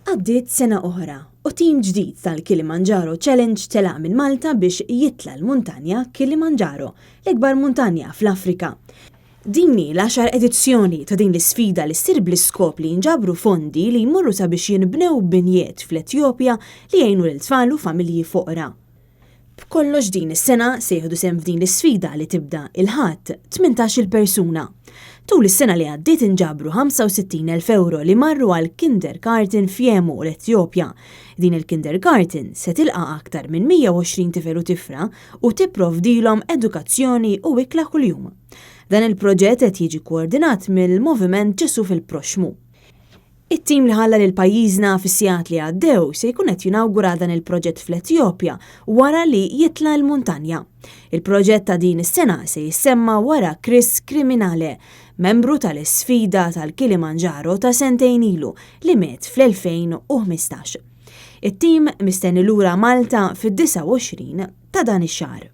Għaddiet sena oħra u tim ġdid tal-Kilimanjaro Challenge telaq minn Malta biex jitla' l-muntanja Kilimanjaro, l-ikbar muntanja fl-Afrika. Din hi l-għaxar edizzjoni ta' din l-isfida li ssir bl-iskop li jinġabru fondi li jmorru sabiex jinbnew binjiet fl-Etjopja li jgħinu lil tfal u familji foqra. B'kollox din is-sena se jieħdu sehem f'din l-isfida li tibda il-Ħadd, 18-il persuna. Tul is-sena li għaddiet inġabru 65,000 ewro li marru għal kindergarten f'Yemu, l-Etjopja. Din il-kindergarten se tilqa' aktar minn 120 tifel u tifra u tipprovdilhom edukazzjoni u ikla kuljum. Dan il-proġett qed jiġi koordinat mill-Moviment Ġesù fil-Proxxmu. It-tim li ħalla lil pajjiżna fis-sigħat li għaddew se jkun qed jinawgura dan il-proġett fl-Etjopja wara li jitla' l-muntanja. Il-proġett ta' din is-sena se jissemma wara Chris Criminale, membru tal-isfida tal-Kilimanjaro ta' sentejn ilu li miet fl-2015. It-tim mistenni lura Malta fid-29 ta' dan ix-xahar.